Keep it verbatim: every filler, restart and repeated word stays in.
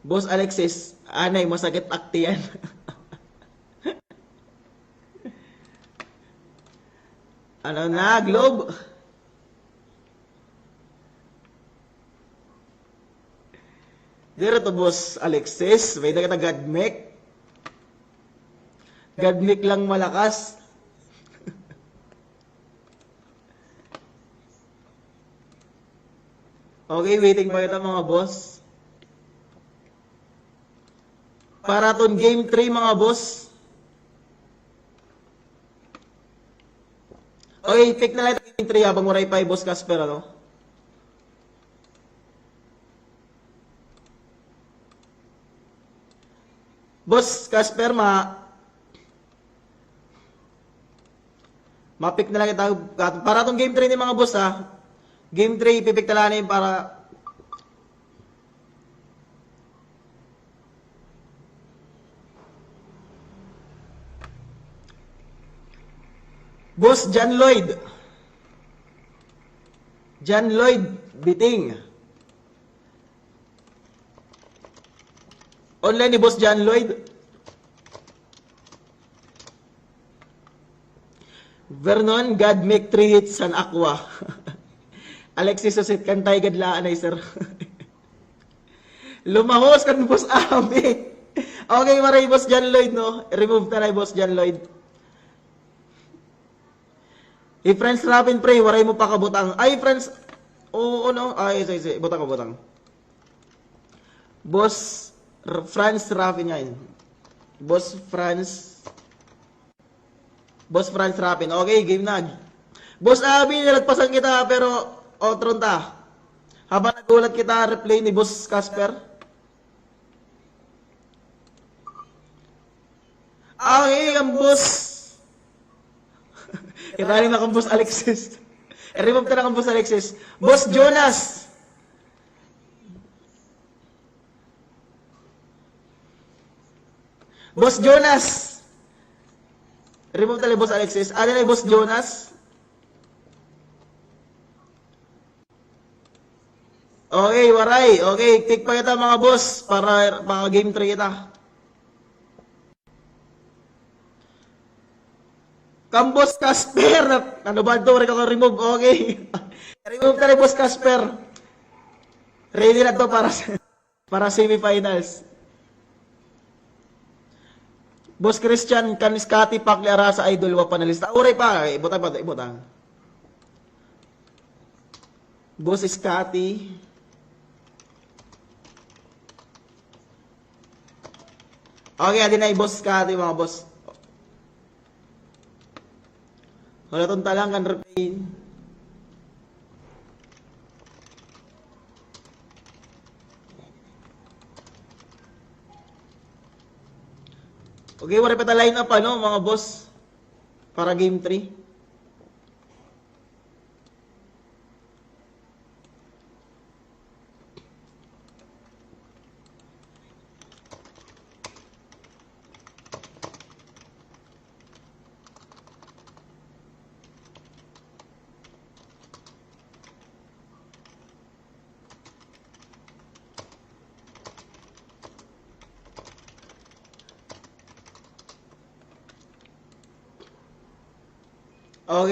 Boss Alexis, anay, masakit ak tiyan. Ano na, Globe? Diri to, Boss Alexis. May da kita Godmik. Godmik lang malakas. Okay, waiting pa kita, mga boss. Para ton game three, mga boss. Okay, pick na lang it game three habang waray pa hi Boss Casper, ano? Boss Casper, ma-, ma-pick na lang kita. Para ton game three ni mga boss, ha. Game three, ipi-pick ta la ini para Boss John Lloyd. John Lloyd Biting. Online ni Boss John Lloyd. Vernon, God make three hits san Aqua. Alexis Susit, kantay gad la anay, sir. Lumahos kan Boss Abi. Okay, waray Boss John Lloyd, no? Remove ta na hi Boss John Lloyd. Hi Franz Rapin, pre, waray mo pa kabutang. Ay, Franz, oo, no? Ay, sige, sige. Butang ko, butang. Boss R-, Franz Rapin yan. Boss Franz. Boss Franz Rapin. Okay, game na. Boss Abi, nilagpasan kita, pero otro ta. Habang naghulat kita, replay ni Boss Casper. Okay, kan Boss. Irali na kan Boss Alexis. I-remove ta na kan Boss Alexis. Boss Jonas. Boss Jonas. Remove ta la hi Boss Alexis. Ano na hi Boss Jonas? Okay, waray. Okay, pick pa kita, mga boss, para, para game three kita. Kan Boss Casper, ano ba ito? Waray ka remove. Okay. Remove ta na hi Boss Casper. Ready na to para sa, para semifinals. Boss Christian, kan Scotty Pacquiao sa idol, wa pa nalista. Waray pa. Eh, ibutang, ibutang, ibutang. Boss Scotty. Okay, adi na hi Boss Scotty, mga boss. Hulaton ta lang kan replay. Okay, waray pa ta line up, ano, mga boss. Para game three. Okay,